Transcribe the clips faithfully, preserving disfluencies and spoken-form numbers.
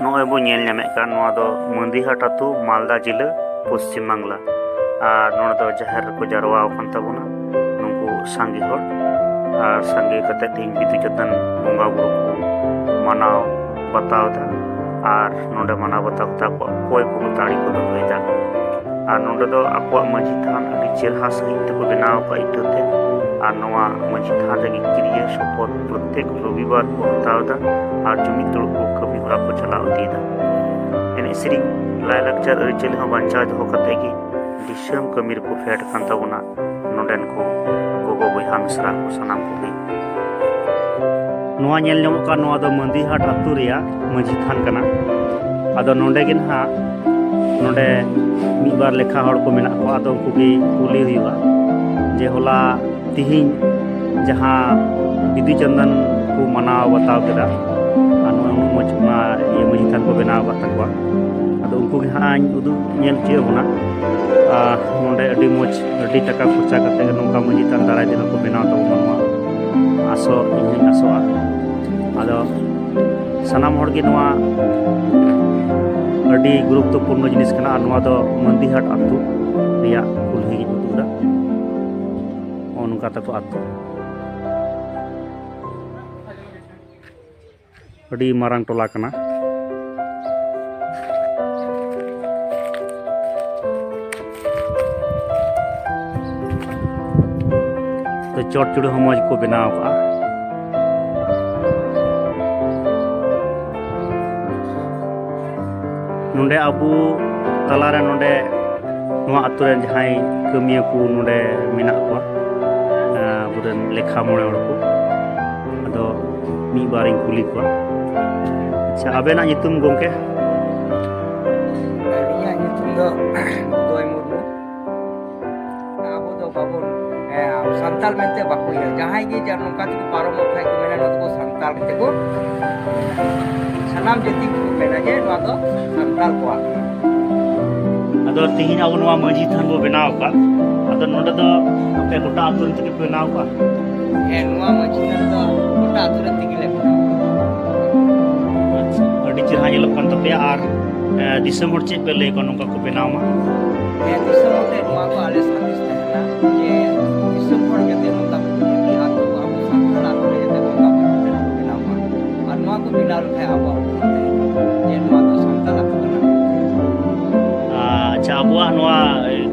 ᱱᱚᱜᱼᱚᱭ ᱵᱚ ᱧᱮᱞ ᱧᱟᱢᱮᱫ ᱠᱟᱱ, ᱱᱚᱣᱟ ᱫᱚ ᱢᱟᱹᱫᱤᱦᱟᱴ ᱟᱹᱛᱩ, ᱢᱟᱞᱫᱟ ᱡᱤᱞᱟᱹ, ᱯᱚᱥᱪᱤᱢ ᱵᱟᱝᱞᱟ᱾ ᱟᱨ ᱱᱚᱰᱮ ᱫᱚ ᱡᱟᱦᱮᱨ ᱨᱮᱠᱚ ᱡᱟᱨᱣᱟ ᱟᱠᱟᱱ ᱛᱟᱵᱚᱱᱟ ᱱᱩᱠᱩ ᱥᱟᱸᱜᱮ ᱦᱚᱲ, ᱟᱨ ᱥᱟᱸᱜᱮ ᱠᱟᱛᱮ ᱛᱮᱦᱮᱧ ᱵᱤᱫᱩ ᱪᱟᱸᱫᱟᱱ ᱵᱚᱸᱜᱟ ᱵᱩᱨᱩ ᱠᱚ ᱢᱟᱱᱟᱣ ᱵᱟᱛᱟᱣ ᱮᱫᱟ᱾ ᱟᱨ ᱱᱚᱰᱮ ᱢᱟᱱᱟᱣ ᱵᱟᱛᱟᱣ ᱠᱟᱛᱮ ᱟᱠᱚᱣᱟᱜ ᱠᱚᱭ ᱠᱚ ᱛᱟᱲᱤ ᱠᱚ ᱫᱚᱦᱚᱭᱮᱫᱟ᱾ ᱟᱨ ᱱᱚᱰᱮ ᱫᱚ ᱟᱠᱚᱣᱟᱜ ᱢᱟᱹᱡᱷᱤ ᱛᱷᱟᱱ ᱟᱹᱰᱤ ᱪᱮᱨᱦᱟ ᱥᱟᱺᱦᱤᱡ ᱛᱮᱠᱚ ᱵᱮᱱᱟᱣ ᱟᱠᱟᱫ ᱤᱴᱟᱹ ᱛᱮ᱾ ᱟᱨ ᱱᱚᱣᱟ ᱢᱟᱹᱡᱷᱤ ᱛᱷᱟᱱ ᱨᱮᱜᱮ ᱠᱤᱨᱤᱭᱟᱹ ᱥᱚᱯᱚᱛ ᱯᱨᱚᱛᱮᱠ ᱨᱚᱵᱤᱵᱟᱨ ᱠᱚ ᱦᱟᱛᱟᱣ ᱮᱫᱟ᱾ ᱟᱨ ᱡᱩᱢᱤᱫ ᱫᱩᱲᱩᱵ ᱠᱚ ᱠᱟᱹᱢᱤ ᱦᱚᱨᱟ ᱠᱚ ᱪᱟᱞᱟᱣ ᱤᱫᱤᱭᱮᱫᱟ᱾ ᱮᱱᱮᱡ ᱥᱮᱨᱮᱧ, ᱞᱟᱭᱼᱞᱟᱠᱪᱟᱨ, ᱟᱹᱨᱤᱪᱟᱹᱞᱤ ᱦᱚᱸ ᱵᱟᱧᱪᱟᱣ ᱫᱚᱦᱚ ᱠᱟᱛᱮ ᱜᱮ ᱫᱤᱥᱚᱢ ᱠᱟᱹᱢᱤ ᱨᱮᱠᱚ ᱯᱷᱮᱰ ᱠᱟᱱ ᱛᱟᱵᱚᱱᱟ᱾ ᱱᱚᱰᱮᱱ ᱠᱚ ᱜᱚᱜᱚ ᱵᱚᱭᱦᱟ ᱢᱤᱥᱨᱟ ᱠᱚ ᱥᱟᱱᱟᱢ ᱠᱚᱜᱮ᱾ ᱱᱚᱣᱟ ᱧᱮᱞ ᱧᱟᱢᱚᱜ ᱠᱟᱱ, ᱱᱚᱣᱟ ᱫᱚ ᱢᱟᱹᱫᱤᱦᱟᱴ ᱟᱹᱛᱩ ᱨᱮᱭᱟᱜ ᱢᱟᱹᱡᱷᱤ ᱛᱷᱟᱱ ᱠᱟᱱᱟ᱾ ᱟᱫᱚ ᱱᱚᱰᱮ ᱜᱮ ᱱᱟᱦᱟᱜ, ᱱᱚᱰᱮ ᱢᱤᱫ ᱵᱟᱨ ᱞᱮᱠᱷᱟ ᱦᱚᱲ ᱠᱚ ᱢᱮᱱᱟᱜ ᱠᱚᱣᱟ, ᱟᱫᱚ ᱩᱱᱠᱩ ᱜᱮ ᱠᱩᱞᱤ ᱦᱩᱭᱩᱜᱼᱟ ᱡᱮ ᱦᱚᱞᱟ ᱛᱤᱦᱤᱧ ᱡᱟᱦᱟᱸ ᱵᱤᱫᱩ ᱪᱟᱸᱫᱟᱱ ᱠᱚ ᱢᱟᱱᱟᱣ ᱵᱟᱛᱟᱣ ᱠᱮᱫᱟ, ᱟᱨ ᱱᱚᱜᱼᱚᱭ ᱩᱱᱟᱹᱜ ᱢᱚᱡᱽ ᱚᱱᱟ ᱤᱭᱟᱹ ᱢᱟᱹᱡᱷᱤ ᱛᱷᱟᱱ ᱠᱚ ᱵᱮᱱᱟᱣ ᱟᱠᱟᱫ ᱛᱟᱠᱚᱣᱟ᱾ ᱟᱫᱚ ᱩᱱᱠᱩ ᱜᱮ ᱦᱟᱸᱜ ᱤᱧ ᱩᱫᱩᱜ ᱧᱮᱞ ᱦᱚᱪᱚᱭᱮᱫ ᱵᱚᱱᱟ᱾ ᱟᱨ ᱱᱚᱰᱮ ᱟᱹᱰᱤ ᱢᱚᱡᱽ, ᱟᱹᱰᱤ ᱴᱟᱠᱟ ᱠᱷᱚᱨᱪᱟ ᱠᱟᱛᱮ ᱜᱮ ᱱᱚᱝᱠᱟ ᱢᱟᱹᱡᱷᱤ ᱛᱷᱟᱱ ᱫᱟᱨᱟᱭ ᱛᱮᱦᱚᱸ ᱠᱚ ᱵᱮᱱᱟᱣ ᱛᱟᱵᱚᱱᱟ, ᱱᱚᱣᱟ ᱟᱥᱚᱜ, ᱤᱧ ᱦᱚᱸᱧ ᱟᱥᱚᱜᱼᱟ᱾ ᱟᱫᱚ ᱥᱟᱱᱟᱢ ᱦᱚᱲ ᱜᱮ ᱱᱚᱣᱟ ᱟᱹᱰᱤ ᱜᱩᱨᱩᱛᱛᱚᱯᱩᱨᱱᱚ ᱡᱤᱱᱤᱥ ᱠᱟᱱᱟ᱾ ᱟᱨ ᱱᱚᱣᱟ ᱫᱚ ᱢᱟᱹᱫᱤᱦᱟᱴ ᱟᱹᱛᱩ ᱨᱮᱭᱟᱜ ᱠᱩᱞᱦᱤ ᱜᱤᱧ ᱩᱫᱩᱜ ᱮᱫᱟ᱾ ᱱᱚᱜᱼᱚ ᱱᱚᱝᱠᱟ ᱛᱟᱠᱚ ᱟᱹᱛᱩ᱾ ᱟᱹᱰᱤ ᱢᱟᱨᱟᱝ ᱴᱚᱞᱟ ᱠᱟᱱᱟ᱾ ᱛᱚ, ᱪᱚᱴ ᱪᱩᱲᱤ ᱦᱚᱸ ᱢᱚᱡᱽ ᱠᱚ ᱵᱮᱱᱟᱣ ᱟᱠᱟᱫᱼᱟ᱾ ᱱᱚᱰᱮ ᱟᱵᱚ ᱛᱟᱞᱟᱨᱮ ᱱᱚᱰᱮ ᱱᱚᱣᱟ ᱟᱛᱳ ᱨᱮᱱ ᱡᱟᱦᱟᱸᱭ ᱠᱟᱹᱢᱤᱭᱟᱹ ᱠᱚ ᱱᱚᱰᱮ ᱢᱮᱱᱟᱜ ᱠᱚᱣᱟ, ᱟᱵᱚᱨᱮᱱ ᱞᱮᱠᱷᱟ ᱢᱚᱬᱮ ᱦᱚᱲ ᱠᱚ, ᱟᱫᱚ ᱢᱤᱫ ᱵᱟᱨᱤᱧ ᱠᱩᱞᱤ ᱠᱚᱣᱟ᱾ ᱟᱪᱪᱷᱟ, ᱟᱵᱮᱱᱟᱜ ᱧᱩᱛᱩᱢ, ᱜᱚᱢᱠᱮ? ᱟᱹᱞᱤᱧᱟᱜ ᱧᱩᱛᱩᱢ ᱫᱚ ᱩᱫᱚᱭ ᱢᱩᱨᱢᱩ᱾ ᱟᱵᱚ ᱫᱚ ᱵᱟᱵᱚᱱ, ᱦᱮᱸ, ᱥᱟᱱᱛᱟᱲ ᱢᱮᱱᱛᱮ ᱵᱟᱠᱚ ᱤᱭᱟᱹ, ᱡᱟᱦᱟᱸᱭ ᱜᱮ ᱡᱟ ᱱᱚᱝᱠᱟ ᱛᱮᱠᱚ ᱯᱟᱨᱚᱢᱚᱜ ᱠᱷᱟᱡ ᱠᱚ ᱢᱮᱱᱟ, "ᱱᱚᱣᱟ ᱫᱚᱠᱚ ᱥᱟᱱᱛᱟᱲ ᱢᱮᱱᱛᱮ ᱠᱚ ᱢᱮᱱᱟ᱾" ᱥᱟᱱᱟᱢ ᱡᱟᱹᱛᱤ ᱠᱚ ᱢᱮᱱᱟ ᱡᱮ ᱱᱚᱣᱟ ᱫᱚ ᱥᱟᱱᱛᱟᱲ ᱠᱚᱣᱟᱜ ᱠᱟᱱᱟ᱾ ᱟᱫᱚ ᱛᱤᱦᱤᱧ ᱟᱵᱚ ᱱᱚᱣᱟ ᱢᱟᱹᱡᱷᱤ ᱛᱷᱟᱱ ᱵᱚ ᱵᱮᱱᱟᱣ ᱟᱠᱟᱫ, ᱟᱫᱚ ᱱᱚᱰᱮ ᱫᱚ ᱟᱯᱮ ᱜᱚᱴᱟ ᱟᱹᱛᱩ ᱨᱮᱱ ᱛᱮᱜᱮ ᱯᱮ ᱵᱮᱱᱟᱣ ᱟᱠᱟᱫ? ᱦᱮᱸ, ᱱᱚᱣᱟ ᱢᱟᱹᱡᱷᱤ ᱛᱷᱟᱱ ᱫᱚ ᱜᱚᱴᱟ ᱟᱹᱛᱩ ᱨᱮᱱ ᱛᱮᱜᱮ ᱞᱮ ᱵᱮᱱᱟᱣ ᱟᱠᱟᱫᱟ᱾ ᱟᱪᱪᱷᱟ, ᱟᱹᱰᱤ ᱪᱮᱦᱨᱟ ᱧᱮᱞᱚᱜ ᱠᱟᱱᱟ᱾ ᱟᱨ ᱫᱤᱥᱚᱢ ᱦᱚᱲ ᱪᱮᱫ ᱯᱮ ᱞᱟᱹᱭ ᱟᱠᱚᱣᱟ ᱱᱚᱝᱠᱟ ᱠᱚ ᱵᱮᱱᱟᱣ ᱢᱟ? ᱦᱮᱸ, ᱫᱤᱥᱚᱢ ᱦᱚᱲ ᱴᱷᱮᱱ ᱱᱚᱣᱟ ᱠᱚ ᱟᱞᱮ ᱥᱟᱸᱫᱮᱥ ᱛᱟᱦᱮᱱᱟ ᱡᱮ ᱫᱤᱥᱚᱢ ᱦᱚᱲ ᱡᱟᱛᱮ ᱱᱚᱝᱠᱟ ᱡᱩᱫᱤ ᱟᱛᱳ ᱟᱵᱚ ᱥᱟᱱᱛᱟᱲ ᱟᱛᱳ ᱨᱮ ᱡᱟᱛᱮ ᱱᱚᱝᱠᱟ ᱠᱚ ᱡᱟᱛᱮ ᱠᱚ ᱵᱮᱱᱟᱣ ᱢᱟ᱾ ᱟᱨ ᱱᱚᱣᱟ ᱠᱚ ᱵᱮᱱᱟᱣ ᱞᱮᱠᱷᱟᱱ ᱟᱵᱚᱣᱟᱜ ᱩᱯᱨᱩᱢ ᱛᱟᱦᱮᱱᱟ ᱡᱮ ᱱᱚᱣᱟ ᱫᱚ ᱥᱟᱱᱛᱟᱲ ᱟᱛᱳ ᱠᱟᱱᱟ᱾ ᱟᱪᱪᱷᱟ, ᱟᱵᱚᱣᱟᱜ ᱱᱚᱣᱟ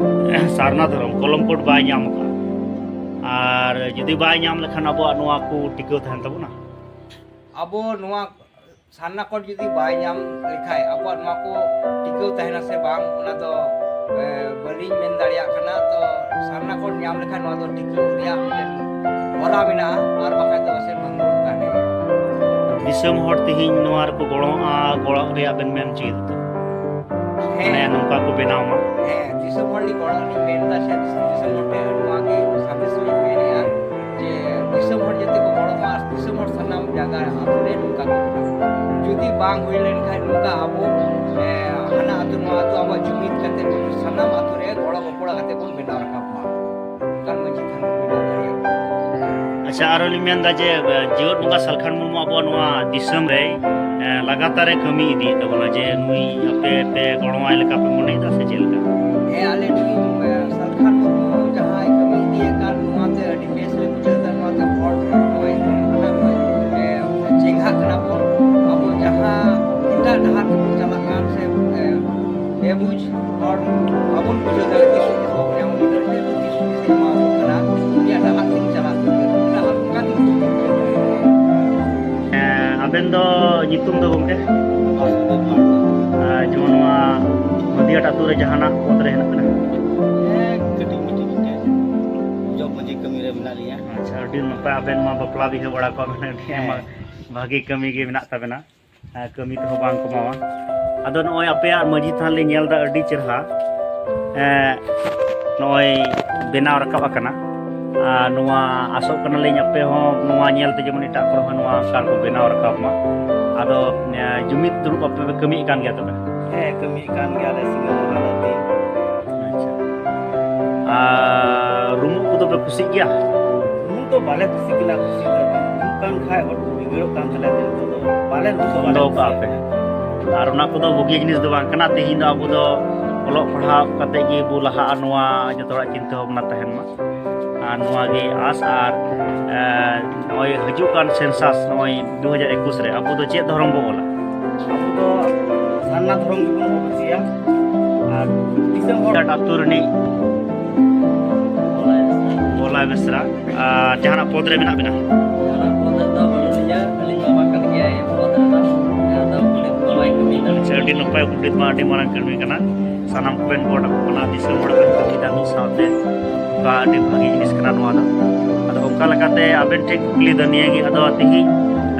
ᱥᱟᱨᱱᱟ ᱫᱷᱚᱨᱚᱢ ᱠᱚᱞᱚᱢ ᱠᱳᱰ ᱵᱟᱭ ᱧᱟᱢ ᱟᱠᱟᱫᱼᱟ, ᱟᱨ ᱡᱩᱫᱤ ᱵᱟᱭ ᱧᱟᱢ ᱞᱮᱠᱷᱟᱱ ᱟᱵᱚᱣᱟᱜ ᱱᱚᱣᱟ ᱠᱚ ᱴᱤᱠᱟᱹᱣ ᱛᱟᱦᱮᱱ ᱛᱟᱵᱚᱱᱟ? ᱟᱵᱚ ᱱᱚᱣᱟ ᱥᱟᱨᱱᱟ ᱠᱳᱰ ᱡᱩᱫᱤ ᱵᱟᱭ ᱧᱟᱢ ᱞᱮᱠᱷᱟᱡ ᱟᱵᱚᱣᱟᱜ ᱱᱚᱣᱟ ᱠᱚ ᱴᱤᱠᱟᱹᱣ ᱛᱟᱦᱮᱱᱟ ᱥᱮ ᱵᱟᱝ, ᱚᱱᱟ ᱫᱚ ᱵᱟᱹᱞᱤᱧ ᱢᱮᱱ ᱫᱟᱲᱮᱭᱟᱜ ᱠᱟᱱᱟ᱾ ᱛᱚ ᱥᱟᱨᱱᱟ ᱠᱳᱰ ᱧᱟᱢ ᱞᱮᱠᱷᱟᱱ ᱱᱚᱣᱟ ᱫᱚ ᱴᱤᱠᱟᱹᱣ ᱨᱮᱭᱟᱜ ᱢᱤᱫᱴᱮᱱ ᱦᱚᱨᱟ ᱢᱮᱱᱟᱜᱼᱟ, ᱟᱨ ᱵᱟᱠᱷᱟᱡ ᱫᱚ ᱯᱟᱥᱮᱡ ᱵᱷᱟᱝᱜᱩᱲ ᱛᱟᱦᱮᱱ᱾ ᱫᱤᱥᱚᱢ ᱦᱚᱲ ᱛᱮᱦᱮᱧ ᱱᱚᱣᱟ ᱨᱮᱠᱚ ᱜᱚᱲᱚᱜᱼᱟ, ᱜᱚᱲᱚ ᱨᱮᱭᱟᱜ ᱵᱮᱱ ᱢᱮᱱ ᱦᱚᱪᱚᱭᱮᱫᱟ ᱛᱚ? ᱦᱮᱸ᱾ ᱢᱟᱱᱮ ᱱᱚᱝᱠᱟ ᱠᱚ ᱵᱮᱱᱟᱣ ᱢᱟ᱾ ᱦᱮᱸ, ᱫᱤᱥᱚᱢ ᱦᱚᱲ ᱞᱤᱧ ᱜᱚᱲᱚ ᱞᱤᱧ ᱢᱮᱱ ᱮᱫᱟ, ᱥᱮ ᱫᱤᱥᱚᱢ ᱦᱚᱲ ᱴᱷᱮᱱ ᱱᱚᱣᱟ ᱜᱮ ᱥᱟᱸᱫᱮᱥ ᱞᱤᱧ ᱢᱮᱱᱮᱫᱼᱟ ᱡᱮ ᱫᱤᱥᱚᱢ ᱦᱚᱲ ᱡᱟᱛᱮ ᱠᱚ ᱜᱚᱲᱚᱜ ᱢᱟ ᱟᱨ ᱫᱤᱥᱚᱢ ᱦᱚᱲ ᱥᱟᱱᱟᱢ ᱡᱟᱭᱜᱟ ᱟᱛᱳ ᱨᱮ ᱱᱚᱝᱠᱟ ᱠᱚ ᱵᱮᱱᱟᱣ ᱢᱟ᱾ ᱡᱩᱫᱤ ᱵᱟᱝ ᱦᱩᱭ ᱞᱮᱱᱠᱷᱟᱱ ᱱᱚᱝᱠᱟ ᱟᱵᱚ, ᱮ, ᱦᱟᱱᱟ ᱟᱛᱳ ᱱᱚᱣᱟ ᱟᱛᱳ ᱟᱵᱚ ᱡᱩᱢᱤᱫ ᱠᱟᱛᱮ ᱵᱚᱱ ᱥᱟᱱᱟᱢ ᱟᱛᱳ ᱨᱮ ᱜᱚᱲᱚ ᱜᱚᱯᱚᱲᱚ ᱠᱟᱛᱮ ᱵᱚᱱ ᱵᱮᱱᱟᱣ ᱨᱟᱠᱟᱵ ᱢᱟ᱾ ᱚᱱᱠᱟᱱ ᱢᱟᱺᱡᱷᱤ ᱛᱷᱟᱱ ᱠᱚ ᱵᱮᱱᱟᱣ ᱫᱟᱲᱮᱭᱟᱜᱼᱟ᱾ ᱟᱪᱪᱷᱟ, ᱟᱨᱚ ᱞᱤᱧ ᱢᱮᱱᱫᱟ ᱡᱮ, ᱮ, ᱡᱮᱣᱮᱫ ᱵᱚᱸᱜᱟ ᱥᱟᱞᱠᱷᱟᱱ ᱢᱩᱨᱢᱩ ᱟᱵᱚᱣᱟᱜ ᱱᱚᱣᱟ ᱫᱤᱥᱚᱢ ᱨᱮ, ᱮ, ᱞᱟᱜᱟᱛᱟᱨ ᱮ ᱠᱟᱹᱢᱤ ᱤᱫᱤᱭᱮᱫ ᱛᱟᱵᱚᱱᱟ, ᱡᱮ ᱱᱩᱭ ᱟᱯᱮ ᱯᱮ ᱜᱚᱲᱚᱣᱟᱭ ᱞᱮᱠᱟ ᱯᱮ ᱢᱚᱱᱮᱭᱮᱫᱟ ᱥᱮ ᱪᱮᱫ ᱞᱮᱠᱟ? ᱦᱮᱸ, ᱟᱞᱮ ᱱᱩᱭ, ᱮ, ᱥᱟᱞᱠᱷᱟᱱ ᱢᱩᱨᱢᱩ ᱡᱟᱦᱟᱸᱭ ᱠᱟᱹᱢᱤ ᱤᱫᱤᱭᱮᱫ ᱠᱟᱱ, ᱱᱚᱣᱟᱛᱮ ᱟᱹᱰᱤ ᱵᱮᱥ ᱞᱮ ᱵᱩᱡᱷᱟᱹᱣ ᱮᱫᱟ᱾ ᱱᱚᱣᱟᱛᱮ ᱦᱚᱲ ᱱᱚᱜᱼᱚᱭ ᱦᱟᱱᱟ, ᱮ, ᱪᱮᱸᱜᱷᱟᱜ ᱠᱟᱱᱟ ᱵᱚᱱ᱾ ᱟᱵᱚ ᱡᱟᱦᱟᱸ ᱮᱴᱟᱜ ᱰᱟᱦᱟᱨ ᱛᱮᱵᱚᱱ ᱪᱟᱞᱟᱜ ᱠᱟᱱ ᱥᱮ, ᱮ, ᱵᱮᱵᱩᱡᱽ ᱦᱚᱲ ᱵᱟᱵᱚᱱ ᱵᱩᱡᱷᱟᱹᱣ ᱫᱟᱲᱮᱭᱟᱜ, ᱫᱤᱥ ᱦᱩᱫᱤᱥ ᱵᱟᱵᱚᱱ ᱧᱟᱢ ᱫᱟᱲᱮᱭᱟᱜ, ᱫᱤᱥ ᱦᱩᱫᱤᱥ ᱮ ᱮᱢᱟ ᱵᱚᱱ ᱠᱟᱱᱟ, ᱩᱱᱤᱭᱟᱜ ᱰᱟᱦᱟᱨ ᱛᱮᱵᱚᱱ ᱪᱟᱞᱟᱜ ᱠᱟᱱᱟ᱾ ᱚᱱᱟ ᱚᱱᱠᱟ ᱜᱮ ᱵᱩᱡᱷᱟᱹᱣ ᱫᱟᱲᱮᱭᱟᱜᱼᱟ᱾ ᱦᱮᱸ, ᱟᱵᱮᱱ ᱫᱚ ᱧᱩᱛᱩᱢ ᱫᱚ ᱜᱚᱢᱠᱮ? ᱵᱟᱥᱩᱫᱮᱵ ᱢᱟᱨᱰᱤ᱾ ᱟᱨ ᱡᱮᱢᱚᱱ ᱱᱚᱣᱟ ᱢᱟᱹᱫᱤᱭᱟᱹ ᱟᱹᱛᱩ ᱨᱮ ᱡᱟᱦᱟᱱᱟᱜ ᱯᱚᱫᱽ ᱨᱮ ᱦᱮᱱᱟᱜ ᱵᱮᱱᱟ? ᱦᱮᱸ, ᱠᱟᱹᱴᱤᱡ ᱢᱟᱹᱴᱤᱡ ᱢᱤᱫᱴᱮᱱ ᱡᱚᱜᱽ ᱢᱟᱹᱡᱷᱤ ᱠᱟᱹᱢᱤ ᱨᱮ ᱢᱮᱱᱟᱜ ᱞᱤᱧᱟ᱾ ᱟᱪᱪᱷᱟ, ᱟᱹᱰᱤ ᱱᱟᱯᱟᱭ᱾ ᱟᱵᱮᱱ ᱢᱟ ᱵᱟᱯᱞᱟ ᱵᱤᱦᱟᱹ ᱵᱟᱲᱟ ᱠᱚᱜ ᱵᱮᱱ, ᱟᱹᱰᱤ ᱟᱭᱢᱟ ᱦᱮᱸ᱾ ᱵᱷᱟᱹᱜᱤ ᱠᱟᱹᱢᱤ ᱜᱮ ᱢᱮᱱᱟᱜ ᱛᱟᱵᱮᱱᱟ᱾ ᱦᱮᱸ, ᱠᱟᱹᱢᱤ ᱛᱮᱦᱚᱸ ᱵᱟᱝ ᱠᱚᱢᱟᱣᱟ᱾ ᱟᱫᱚ ᱱᱚᱜᱼᱚᱭ ᱟᱯᱮᱭᱟᱜ ᱢᱟᱹᱡᱷᱤ ᱛᱷᱟᱱ ᱞᱮ ᱧᱮᱞ ᱮᱫᱟ, ᱟᱹᱰᱤ ᱪᱮᱨᱦᱟ, ᱮᱸ, ᱱᱚᱜᱼᱚᱭ ᱵᱮᱱᱟᱣ ᱨᱟᱠᱟᱵ ᱟᱠᱟᱱᱟ᱾ ᱟᱨ ᱱᱚᱣᱟ ᱟᱥᱚᱜ ᱠᱟᱱᱟᱞᱤᱧ ᱟᱯᱮ ᱦᱚᱸ ᱱᱚᱣᱟ ᱧᱮᱞ ᱛᱮ ᱡᱮᱢᱚᱱ ᱮᱴᱟᱜ ᱠᱚᱨᱮ ᱦᱚᱸ ᱱᱚᱣᱟ ᱚᱱᱠᱟ ᱠᱚ ᱵᱮᱱᱟᱣ ᱨᱟᱠᱟᱵ ᱢᱟ᱾ ᱟᱫᱚ, ᱮᱸ, ᱡᱩᱢᱤᱫ ᱫᱩᱲᱩᱵ ᱟᱯᱮ ᱯᱮ ᱠᱟᱹᱢᱤᱭᱮᱫ ᱠᱟᱱ ᱜᱮᱭᱟ ᱛᱚᱵᱮ? ᱦᱮᱸ, ᱠᱟᱹᱢᱤᱭᱮᱫ ᱠᱟᱱ ᱜᱮᱭᱟᱞᱮ ᱥᱤᱸᱜᱟᱹᱲ ᱢᱟᱦᱟ ᱨᱟᱹᱛᱤ᱾ ᱟᱪᱪᱷᱟ᱾ ᱟᱨ ᱨᱩᱢᱩᱜ ᱠᱚᱫᱚ ᱯᱮ ᱠᱩᱥᱤᱜ ᱜᱮᱭᱟ? ᱨᱩᱢᱩᱜ ᱫᱚ ᱵᱟᱞᱮ ᱠᱩᱥᱤᱜ ᱠᱟᱱᱟ, ᱠᱩᱥᱤ ᱫᱚ᱾ ᱨᱩᱢᱩᱜ ᱠᱟᱱ ᱠᱷᱟᱡ ᱦᱚᱲ ᱠᱚ ᱵᱤᱜᱽᱲᱟᱹᱜ ᱠᱟᱱ ᱛᱟᱞᱮᱭᱟ, ᱱᱤᱛᱚᱜ ᱫᱚ ᱵᱟᱞᱮ ᱨᱩᱢᱩᱜ ᱫᱚ ᱵᱟᱞᱮ ᱵᱚᱱᱫᱚ ᱠᱟᱜᱼᱟ ᱯᱮ? ᱠᱩᱥᱤᱭᱟᱜ ᱠᱟᱱᱟ᱾ ᱟᱨ ᱚᱱᱟ ᱠᱚᱫᱚ ᱵᱩᱜᱤ ᱡᱤᱱᱤᱥ ᱫᱚ ᱵᱟᱝ ᱠᱟᱱᱟ᱾ ᱛᱮᱦᱮᱧ ᱫᱚ ᱟᱵᱚ ᱫᱚ ᱚᱞᱚᱜ ᱯᱟᱲᱦᱟᱣ ᱠᱟᱛᱮ ᱜᱮ ᱵᱚ ᱞᱟᱦᱟᱜᱼᱟ, ᱱᱚᱣᱟ ᱡᱚᱛᱚ ᱦᱚᱲᱟᱜ ᱪᱤᱱᱛᱟᱹ ᱵᱷᱟᱵᱽᱱᱟ ᱛᱟᱦᱮᱱ ᱢᱟ᱾ ᱟᱨ ᱱᱚᱣᱟ ᱜᱮ ᱟᱥ ᱟᱨ, ᱮ, ᱱᱚᱜᱼᱚᱭ ᱦᱤᱡᱩᱜ ᱠᱟᱱ census, ᱱᱚᱜᱼᱚᱭ ᱫᱩ ᱦᱟᱡᱟᱨ ᱮᱠᱩᱥ ᱨᱮ ᱟᱵᱚ ᱫᱚ ᱪᱮᱫ ᱫᱷᱚᱨᱚᱢ ᱵᱚ ᱚᱞᱟ? ᱟᱵᱚ ᱫᱚ ᱥᱟᱨᱱᱟ ᱫᱷᱚᱨᱚᱢ ᱜᱮᱵᱚᱱ ᱯᱟᱹᱛᱭᱟᱹᱜᱼᱟ᱾ ᱟᱨ ᱫᱤᱥᱚᱢ ᱦᱚᱲ ᱮᱴᱟᱜ ᱟᱹᱛᱩ ᱨᱤᱱᱤᱡ ᱵᱚᱞᱟᱭ ᱵᱮᱥᱨᱟ᱾ ᱟᱨ ᱡᱟᱦᱟᱱᱟᱜ ᱯᱚᱫᱽ ᱨᱮ ᱢᱮᱱᱟᱜ ᱵᱤᱱᱟ? ᱡᱟᱦᱟᱱᱟᱜ ᱯᱚᱫᱽ ᱨᱮᱫᱚ ᱵᱟᱹᱱᱩᱜ ᱞᱤᱧᱟ, ᱟᱹᱞᱤᱧ ᱢᱟ ᱵᱟᱝ ᱠᱟᱱ ᱜᱮᱭᱟ ᱯᱚᱫᱽ ᱨᱮᱫᱚ᱾ ᱡᱟᱦᱟᱸ ᱫᱚ ᱯᱩᱞᱤᱥ ᱵᱟᱵᱟᱭ ᱠᱟᱹᱢᱤᱭᱮᱫᱟ᱾ ᱟᱪᱪᱷᱟ, ᱟᱹᱰᱤ ᱱᱟᱯᱟᱭ ᱩᱯᱞᱤᱛ ᱢᱟ, ᱟᱹᱰᱤ ᱢᱟᱨᱟᱝ ᱠᱟᱹᱢᱤ ᱠᱟᱱᱟ᱾ ᱥᱟᱱᱟᱢ ᱠᱚᱵᱮᱱ ᱜᱚᱲ ᱟᱠᱚ ᱠᱟᱱᱟ, ᱫᱤᱥᱚᱢ ᱦᱚᱲ ᱵᱮᱱ ᱠᱟᱹᱢᱤᱭᱮᱫᱟ ᱢᱤᱫ ᱥᱟᱶᱛᱮ, ᱚᱱᱠᱟ ᱟᱹᱰᱤ ᱵᱷᱟᱹᱜᱤ ᱡᱤᱱᱤᱥ ᱠᱟᱱᱟ ᱱᱚᱣᱟ ᱫᱚ᱾ ᱟᱫᱚ ᱚᱱᱠᱟ ᱞᱮᱠᱟᱛᱮ ᱟᱵᱮᱱ ᱴᱷᱮᱱ ᱠᱩᱠᱞᱤ ᱫᱚ ᱱᱤᱭᱟᱹ ᱜᱮ, ᱟᱫᱚ ᱛᱮᱦᱮᱧ,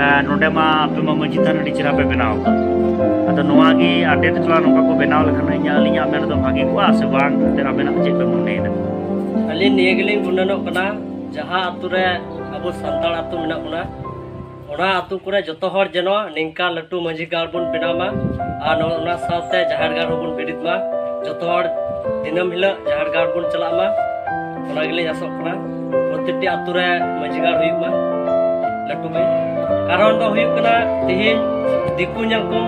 ᱮ, ᱱᱚᱰᱮ ᱢᱟ ᱟᱯᱮ ᱢᱟ ᱢᱟᱹᱡᱷᱤ ᱛᱷᱟᱱ ᱟᱹᱰᱤ ᱪᱮᱦᱨᱟ ᱯᱮ ᱵᱮᱱᱟᱣ ᱟᱠᱟᱫ, ᱟᱫᱚ ᱱᱚᱣᱟ ᱜᱮ ᱟᱨ ᱰᱷᱮᱨ ᱛᱷᱚᱲᱟ ᱱᱚᱝᱠᱟ ᱠᱚ ᱵᱮᱱᱟᱣ ᱞᱮᱠᱷᱟᱱ ᱤᱧᱟᱹᱜ, ᱟᱹᱞᱤᱧᱟᱜ ᱢᱮᱱ ᱫᱚ ᱵᱷᱟᱹᱜᱤ ᱠᱚᱜᱼᱟ ᱥᱮ ᱵᱟᱝ? ᱮᱱᱛᱮᱫ ᱟᱵᱮᱱᱟᱜ ᱪᱮᱫ ᱯᱮ ᱢᱚᱱᱮᱭᱮᱫᱟ? ᱟᱹᱞᱤᱧ ᱱᱤᱭᱟᱹ ᱜᱮᱞᱤᱧ ᱜᱩᱱᱟᱹᱱᱚᱜ ᱠᱟᱱᱟ, ᱡᱟᱦᱟᱸ ᱟᱛᱳ ᱨᱮ ᱟᱵᱚ ᱥᱟᱱᱛᱟᱲ ᱟᱛᱳ ᱢᱮᱱᱟᱜ ᱵᱚᱱᱟ, ᱚᱱᱟ ᱟᱛᱳ ᱠᱚᱨᱮ ᱡᱚᱛᱚ ᱦᱚᱲ ᱡᱮᱱᱚ ᱱᱤᱝᱠᱟ ᱞᱟᱹᱴᱩ ᱢᱟᱹᱡᱷᱤ ᱜᱟᱲ ᱵᱚᱱ ᱵᱮᱱᱟᱣ ᱢᱟ ᱟᱨ ᱱᱚ-, ᱚᱱᱟ ᱥᱟᱶᱛᱮ ᱡᱟᱦᱮᱨ ᱜᱟᱲ ᱦᱚᱸᱵᱚᱱ ᱵᱮᱨᱮᱫ ᱢᱟ᱾ ᱡᱚᱛᱚ ᱦᱚᱲ ᱫᱤᱱᱟᱹᱢ ᱦᱤᱞᱳᱜ ᱡᱟᱦᱮᱨ ᱜᱟᱲ ᱵᱚᱱ ᱪᱟᱞᱟᱜ ᱢᱟ, ᱚᱱᱟ ᱜᱮᱞᱤᱧ ᱟᱥᱚᱜ ᱠᱟᱱᱟ᱾ ᱯᱨᱚᱛᱤᱴᱤ ᱟᱛᱳ ᱨᱮ ᱢᱟᱹᱡᱷᱤ ᱜᱟᱲ ᱦᱩᱭᱩᱜ ᱢᱟ ᱞᱟᱹᱴᱩ ᱜᱮ᱾ ᱠᱟᱨᱚᱱ ᱫᱚ ᱦᱩᱭᱩᱜ ᱠᱟᱱᱟ, ᱛᱮᱦᱮᱧ ᱫᱤᱠᱩ ᱧᱮᱞ ᱠᱚᱢ,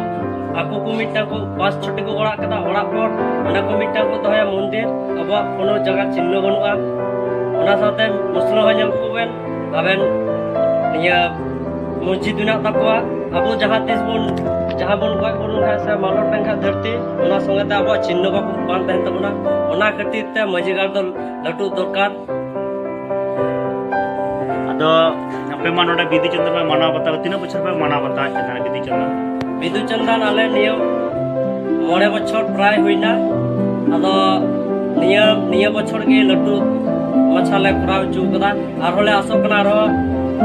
ᱟᱠᱚ ᱠᱚ ᱢᱤᱫᱴᱟᱝ ᱠᱚ ᱯᱟᱸᱪ ᱪᱷᱚᱴᱤ ᱠᱚ ᱚᱲᱟᱜ ᱠᱟᱫᱟ, ᱚᱲᱟᱜ ᱯᱚᱨ ᱚᱸᱰᱮ ᱠᱚ ᱢᱤᱫᱴᱟᱝ ᱠᱚ ᱫᱚᱦᱚᱭᱟ ᱢᱚᱱᱫᱤᱨ᱾ ᱟᱵᱚᱣᱟᱜ ᱠᱳᱱᱳ ᱡᱟᱭᱜᱟ ᱪᱤᱱᱦᱟᱹ ᱵᱟᱹᱱᱩᱜᱼᱟ᱾ ᱚᱱᱟ ᱥᱟᱶᱛᱮ ᱢᱩᱥᱞᱟᱹ ᱦᱚᱸ ᱧᱮᱞ ᱠᱚ ᱵᱮᱱ, ᱟᱵᱮᱱ ᱱᱤᱭᱟᱹ ᱢᱚᱥᱡᱤᱫ ᱢᱮᱱᱟᱜ ᱛᱟᱠᱚᱣᱟ᱾ ᱟᱵᱚ ᱡᱟᱦᱟᱸ ᱛᱤᱥ ᱵᱚᱱ, ᱡᱟᱦᱟᱸ ᱵᱚᱱ ᱜᱚᱡ ᱵᱩᱨᱩ ᱞᱮᱱᱠᱷᱟᱱ ᱥᱮ ᱢᱟᱞᱚᱴ ᱞᱮᱱᱠᱷᱟᱱ ᱫᱷᱟᱹᱨᱛᱤ, ᱚᱱᱟ ᱥᱚᱸᱜᱮ ᱛᱮ ᱟᱵᱚᱣᱟᱜ ᱪᱤᱱᱦᱟᱹ ᱵᱟᱠᱚ, ᱵᱟᱝ ᱛᱟᱦᱮᱱ ᱛᱟᱵᱚᱱᱟ᱾ ᱚᱱᱟ ᱠᱷᱟᱹᱛᱤᱨ ᱛᱮ ᱢᱟᱹᱡᱷᱤ ᱜᱟᱲ ᱫᱚ ᱞᱟᱹᱴᱩ ᱫᱚᱨᱠᱟᱨ᱾ ᱟᱫᱚ ᱟᱯᱮ ᱢᱟ ᱱᱚᱰᱮ ᱵᱤᱫᱩ ᱪᱟᱸᱫᱟᱱ ᱯᱮ ᱢᱟᱱᱟᱣ ᱵᱟᱛᱟᱣ, ᱛᱤᱱᱟᱹᱜ ᱵᱚᱪᱷᱚᱨ ᱯᱮ ᱢᱟᱱᱟᱣ ᱵᱟᱛᱟᱣᱮᱫ ᱠᱟᱱᱟ ᱵᱤᱫᱩ ᱪᱟᱸᱫᱟᱱ? ᱵᱤᱫᱩ ᱪᱟᱸᱫᱟᱱ ᱟᱞᱮ ᱱᱤᱭᱟᱹ ᱢᱚᱬᱮ ᱵᱚᱪᱷᱚᱨ ᱯᱨᱟᱭ ᱦᱩᱭᱱᱟ᱾ ᱟᱫᱚ ᱱᱤᱭᱟᱹ, ᱱᱤᱭᱟᱹ ᱵᱚᱪᱷᱚᱨ ᱜᱮ ᱞᱟᱹᱴᱩ ᱢᱟᱪᱷᱟ ᱞᱮ ᱠᱚᱨᱟᱣ ᱦᱚᱪᱚ ᱠᱟᱫᱟ᱾ ᱟᱨᱦᱚᱸ ᱞᱮ ᱟᱥᱚᱜ ᱠᱟᱱᱟ ᱟᱨᱦᱚᱸ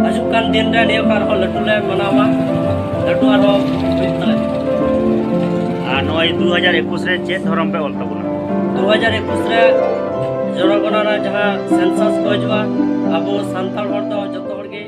ᱦᱤᱡᱩᱜ ᱠᱟᱱ ᱫᱤᱱ ᱨᱮ ᱱᱤᱭᱟᱹ ᱠᱷᱚᱱ ᱟᱨᱦᱚᱸ ᱞᱟᱹᱴᱩ ᱞᱮ ᱢᱟᱱᱟᱣᱟ, ᱞᱟᱹᱴᱩ ᱟᱨᱦᱚᱸ ᱦᱩᱭᱩᱜ ᱛᱟᱞᱮ᱾ ᱟᱨ ᱱᱚᱜᱼᱚᱭ ᱫᱩ ᱦᱟᱡᱟᱨ ᱮᱠᱩᱥ ᱨᱮ ᱪᱮᱫ ᱫᱷᱚᱨᱚᱢ ᱯᱮ ᱚᱞ ᱛᱟᱵᱚᱱᱟ? ᱫᱩ ᱦᱟᱡᱟᱨ ᱮᱠᱩᱥ ᱨᱮ ᱡᱚᱱᱚᱜᱚᱱᱚᱱᱟ ᱡᱟᱦᱟᱸ census ᱠᱚ ᱦᱤᱡᱩᱜᱼᱟ, ᱟᱵᱚ ᱥᱟᱱᱛᱟᱲ ᱦᱚᱲ ᱫᱚ ᱡᱚᱛᱚ ᱦᱚᱲ ᱜᱮ